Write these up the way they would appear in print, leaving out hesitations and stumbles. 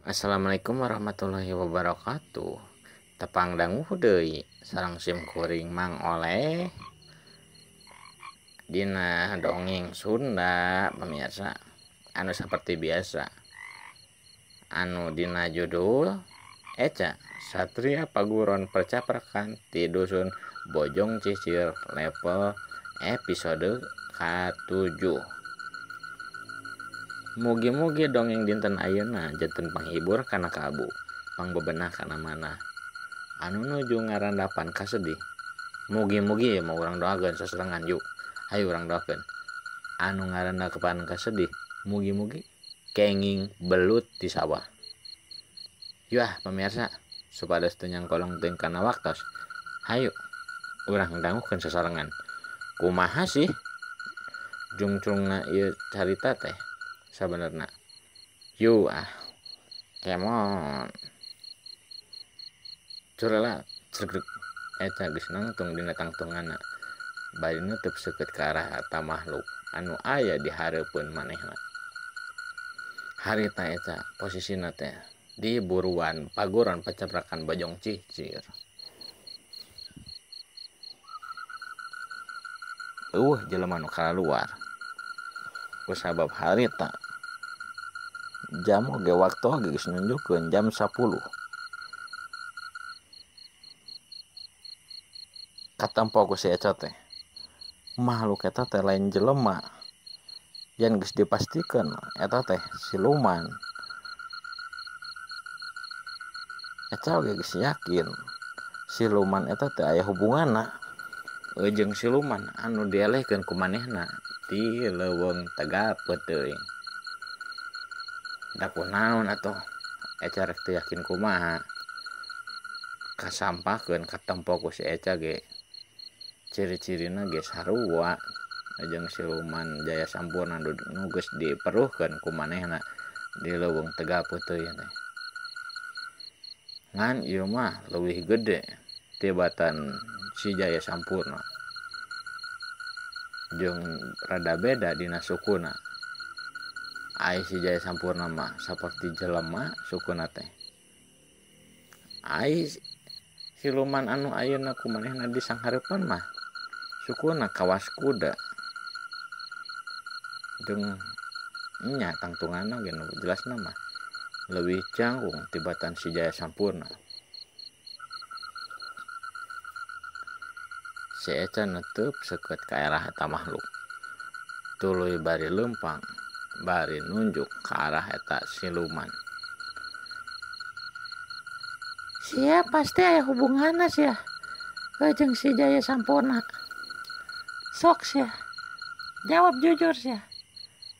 Assalamualaikum warahmatullahi wabarakatuh. Tepang dangu deui sareng sim kuring Mang Oleh dina dongeng Sunda pemirsa, anu seperti biasa anu dina judul Eca Satria Paguron Percaprakan ti Dusun Bojong Cicir level episode ka-7. Mugi-mugi dongeng dinten ayeuna janten panghibur kana kalbu, pangbebenah kana manah, anu nuju ngarandapan kasedih. Mugi-mugi mau urang doakeun sasarengan yuk. Hayu urang doakeun. Anu ngarandapan kasedih, mugi-mugi kenging belut di sawah. Yuh pemirsa, supados teu nyangkolong teuing kana waktos. Hayu urang dangukeun sasarengan. Kumaha sih jungcungna ieu carita teh sabenerna? Yu ah, kemon. Curela cergrek eta geus nangtung dina tangtunganna. Bari nutup seukeut ka arah eta makhluk anu aya di hareupeun manehna. Harita eta posisina teh di buruan paguron pacaprakan Bojong Cicir. Eueuh jelema nu kalaluar. Kusabab harita jam oge waktu oge geus nunjukkeun jam 10. Katempo ku si Eca teh, makhluk eta teh lain jelema. Yen geus dipastikeun eta teh siluman. Eca oge geus yakin siluman eta teh aya hubunganna jeung siluman anu dielehkeun ku manehna di leuweung Tegal Peuteung. Da kunaon atuh Eca rek teu yakin kumaha. Kasampakeun katempo ku si Eca ge ciri-cirina ge sarua jeung siluman Jaya Sampurna nu geus diperuhkeun ku manehna di leuweung Tegal Peuteung teh. Ngan ieu mah leuwih gede tibatan si Jaya Sampurna jeung rada beda dina sukuna. Ai si Jaya Sampurna mah saperti jelema sukuna teh. Ai siluman anu ayeuna ku manehna di sanghareupan mah sukuna kawas kuda. Jeung nya tangtunganna ge nu jelasna mah leuwih jangkung tibatan si Jaya Sampurna. Si Eca netep seukeut ka arah eta makhluk. Tuluy bari leumpang, bari nunjuk ka arah eta siluman. Sia pasti aya hubunganna sia jeung si Jaya Sampurna. Sok sia, jawab jujur sia.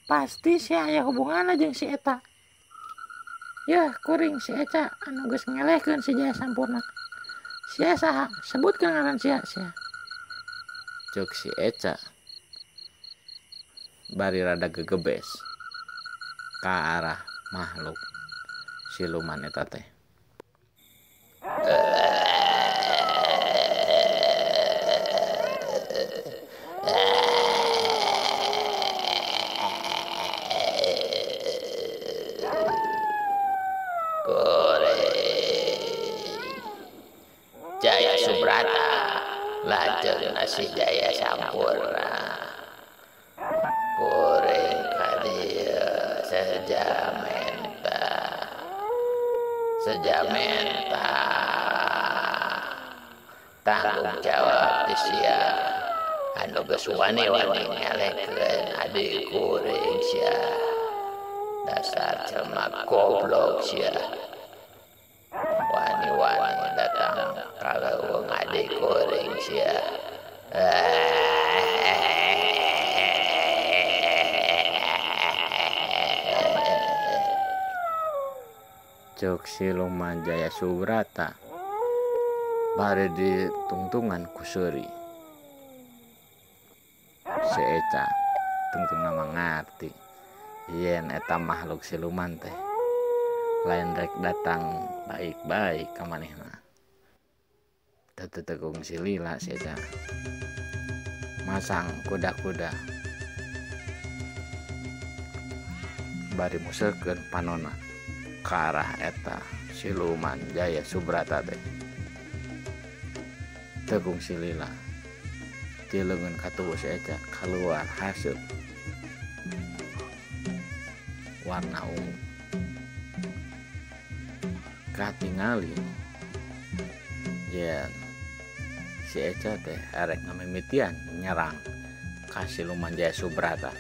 Pasti sia aya hubunganna jeung si eta. Yeuh kuring si Eca anu geus ngelehkeun si Jaya Sampurna. Sia saha? Sebutkeun ngaran sia sia. Ceuk si Eca bari rada gegebes ka arah makhluk siluman eta teh. Kuring Jaya Subrata lajeng si Jaya Sampurna. Kuring ka dieu sejamenta sejamenta tanggung jawab ti sia anu geus wani-wani ngelehkeun adik kuring sia. Dasar jelema goblok sia. Wani-wani datang ka leuweung adik kuring sia. Ceuk siluman Jaya Subrata bari ditungtungan ku seuri. Si Eca tungtungna mah ngarti yen eta makhluk siluman teh lain rek datang baik-baik ka manehna. Teu tekung silila si Eca masang kuda-kuda bari museurkeun panonna. Ka arah eta siluman Jaya Subrata teh. Teu kungsi lila ti leungeun katuhu si Eca kaluar haseup warna ungu. Katingali yen si Eca teh arek ngamimitian nyerang ka siluman Jaya Subrata.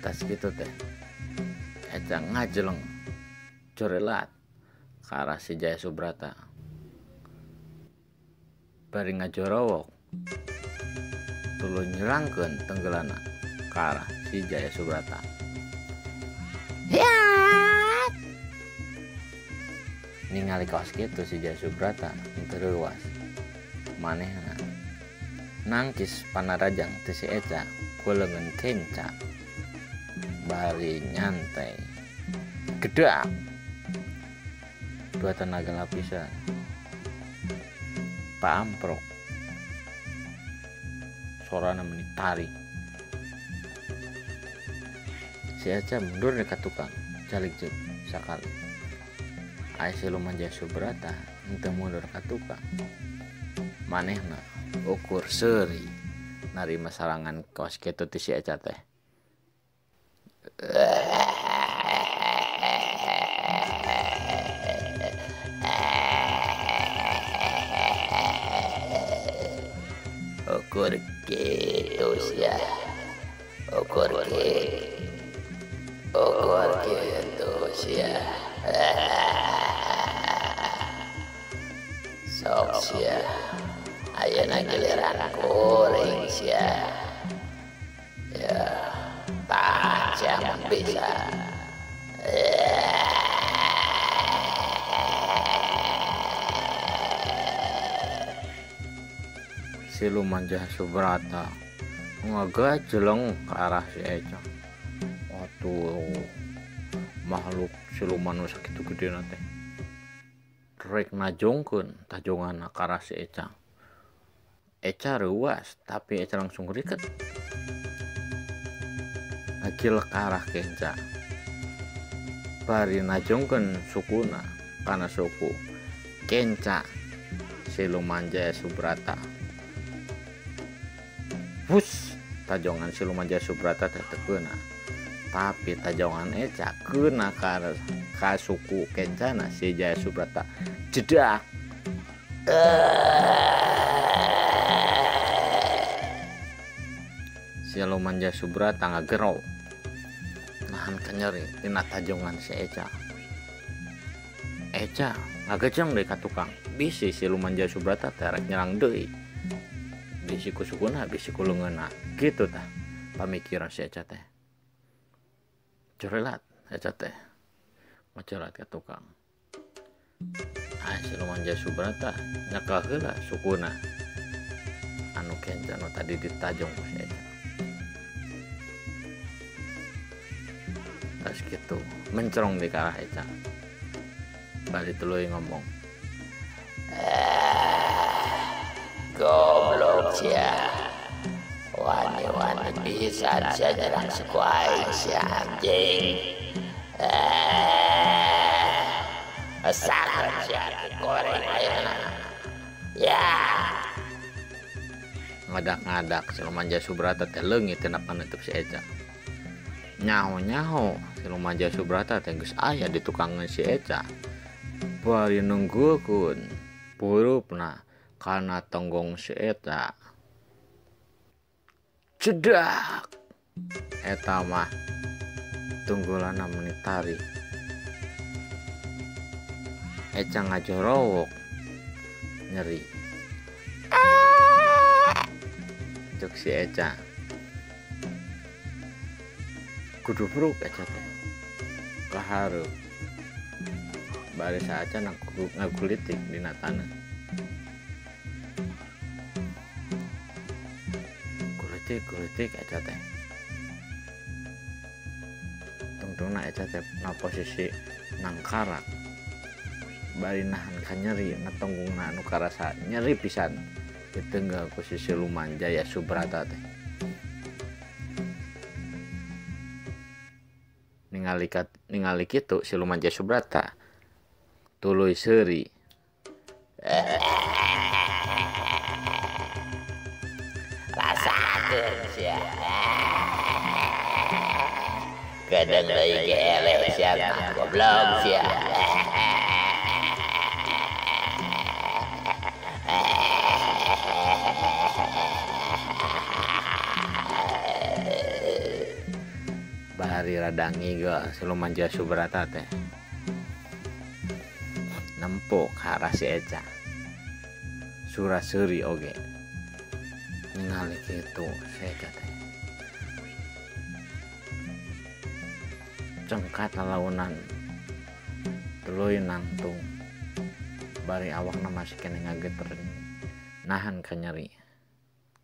Tas kitu teh Eca ngajeleng corelat ka arah si Jaya Subrata. Bari ngajorowok tuluy nyerangkeun tenggeulana ka arah si Jaya Subrata. Hiat! Ningali kaos kitu si Jaya Subrata henteu reuas. Manehna nangkis panarajang ti si Eca ku leungeun kenca. Bari nyantai. Gedak. Dua tenaga lapisan. Paamprok. Sorana meni tarik. Si Eca mundur ka tukang calik jeung sakali. Aya siluman Jaya Subrata henteu mundur ka tukang. Manehna ukur seuri narima sarangan kaos kitu ti si Eca teh. Ukur kitu sia. Ukur kitu. Ukur kitu sia. Sok sia. Ayeuna giliran kuring sia. Ya, tah sia mun bisa. Siluman Jaya Subrata ngagajeleng ke arah si Eca. Atuh makhluk siluman nu sakitu gedena teh rek najongkeun tajonganna ka arah si Eca. Eca reuas tapi Eca langsung riket. Ngagilek ka arah kenca. Bari najongkeun sukuna kana suku kenca siluman Jaya Subrata. Hus, tajongan siluman Jaya Subrata teh teu keuna. Tapi tajongan Eca keuna ka suku kencana si Jaya Subrata. Jedak. Siluman Jaya Subrata ngagero. Nahan kanyeri tina tajongan si Eca. Eca ngagejeng deui ka tukang. Bisi siluman Jaya Subrata teh rek nyerang deui. Bisi ku sukuna, bisi ku leungeunna. Kitu tah pamikiran si Eca teh. Corelat Eca teh. Macelat ka tukang. Ah, siluman Jaya Subrata nyekel heula sukuna anu kenca nu tadi ditajong ku si Eca. Tas kitu mencerong di ka arah Eca. Bari tuluy ngomong. Goblok sia. Wani-wani pisan sia nyerang suku aing sia anjing. Esakeun sia goreng ayeuna. Ya. Ngadak-ngadak siluman Jaya Subrata teh leungit tina panutup si Eca. Nyaho-nyaho siluman Jaya Subrata teh geus aya di tukangeun si Eca. Bari nunggukeun purupna kana tonggong si Eta. Cedak. Eta mah tunggulana meni tarik. Eca ngajorowok nyeri. Cek si Eca. Kudubruk Eca teh. Kahareup. Bari saacan ngagulitik dina taneuh. Gulitik Eca teh. Tungtungna Eca teh na posisi nangkarak. Bari nahan kanyeri na tonggongna anu karasa nyeri pisan. Ditenggal ku si siluman Jaya Subrata teh. Ningali kitu siluman Jaya Subrata tuluy seuri. Rasakeun sia. Kadang deui ge eleh sia mah goblok sia. Bari rada ngigel siluman Jaya Subrata teh. Nempo ka arah si Eca. Sura seuri oge. Ningali kitu si Eca teh. Cengkat lalaunan. Tuluy nangtung. Bari awakna masih keneh ngageter nahan ka nyeri.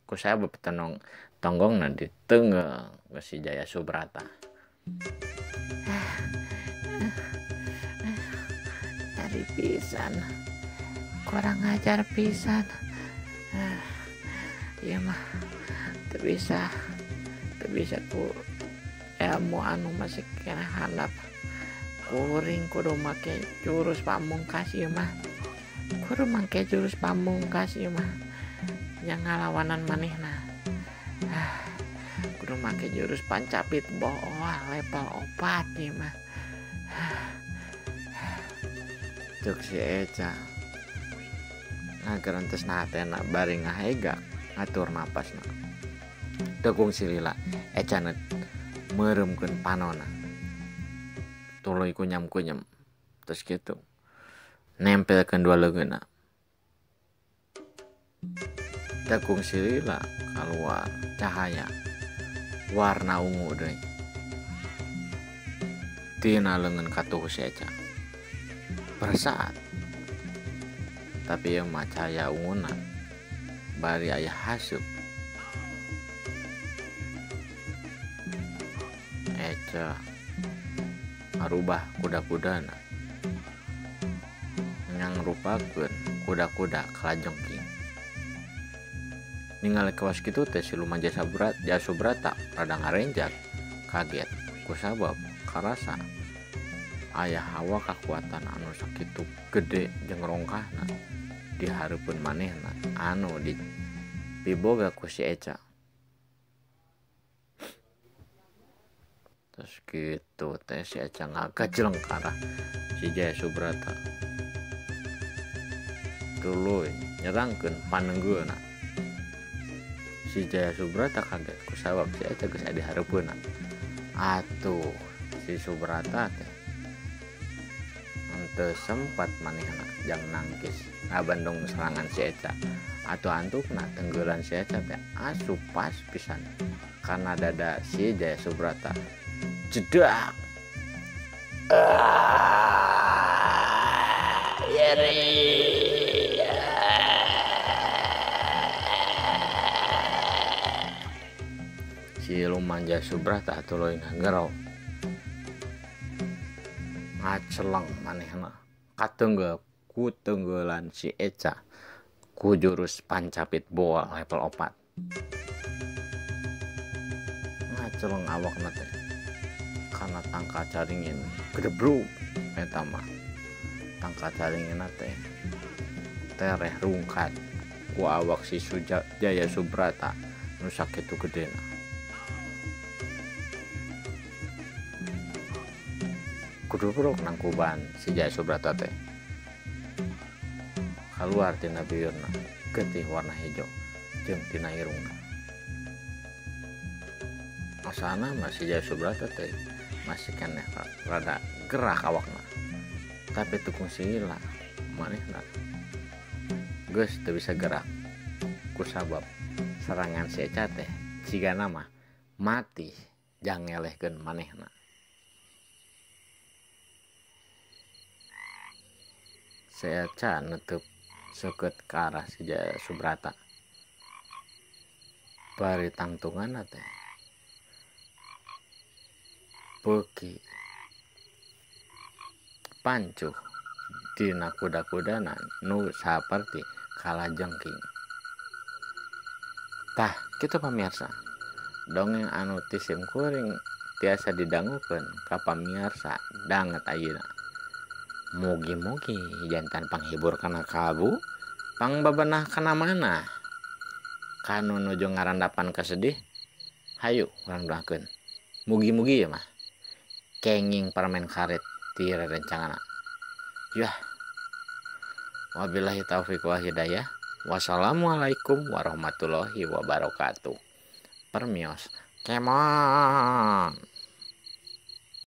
Ku sabab tenong tonggongna ditenggel ku si Jaya Subrata. Nyeri pisan, kurang ajar pisan. Ieu mah teu bisa ku ilmu anu masih keneh handap. Kuring kudu make jurus pamungkas ieu mah. Kudu make jurus pamungkas ieu mah. Yang ngalawanan manehna. Kudu make jurus pancapit boa level 4 ieu mah. Cek si Eca ngagerentes na hatena bari ngahegak ngatur napasna. Teu kungsi lila Eca meureumkeun panona. Tuluy kunyam-kunyam. Terus kitu nempelkeun dua leungeunna. Teu kungsi lila kaluar cahaya warna ungu deui tina leungeun katuhu si Eca. Persaat tapi ieu mah cahaya unguna bari aya haseup. Eca ngarubah kuda-kudana nyangrupakeun kuda-kuda kalajengking. Ningali kawas kitu teh siluman Jaya Subrata rada ngarenjak kaget kusabab karasa aya hawa kakuatan anu sakitu gede jeung rongkahna di hareupeun manehna anu dipiboga ku si Eca. Terus kitu teh si Eca ngagajleng ka arah si Jaya Subrata. Tuluy nyerangkeun panenggeuna. Si Jaya Subrata kaget kusabab si Eca geus aya di hareupeunna. Atuh si Subrata teh teu sempat manehna jang nangkis ngabandung serangan si Eca. Atuh antukna tenggelan si Eca teh asup pas pisan kana dada si Jaya Subrata. Jedak. Nyeri. Siluman Jaya Subrata tuluy ngagero. Ngaceleng manehna katenggel ku tenggelan si Eca ku jurus pancapit boa level 4. Ngaceleng awakna teh kana tangka caringin gedebruk eta mah. Tangka caringin teh tereh rungkat ku awak si Jaya Subrata nu sakitu gedena. Kudubruk nangkuban si Jaya Subrata teh. Kaluar tina bibirna getih warna hejo jeung tina irungna. Asana mah si Jaya Subrata teh masih keneh rada gerak awakna. Tapi teu kungsi lila manehna geus teu bisa gerak kusabab serangan si Eca teh cigana mah mati jang ngelehkeun manehna. Si Eca nutup seukeut ka arah si Jaya Subrata. Bari tangtunganna teh beuki pancuh dina kuda-kudana nu saperti kalajengking. Tah, kitu pamirsa. Dongeng anu ti sim kuring tiasa didangukeun ka pamirsa danget ayeuna. Mugi-mugi jantan panghibur kana kalbu, pangbebenah kana manah. Kanu nuju ngarandapan kasedih, hayu urang doakeun. Mugi-mugi ieu mah kenging permen karet ti rerencanganna. Yah. Wabillahi taufiq wal hidayah. Wassalamualaikum warahmatullahi wabarakatuh. Permios. Kemon.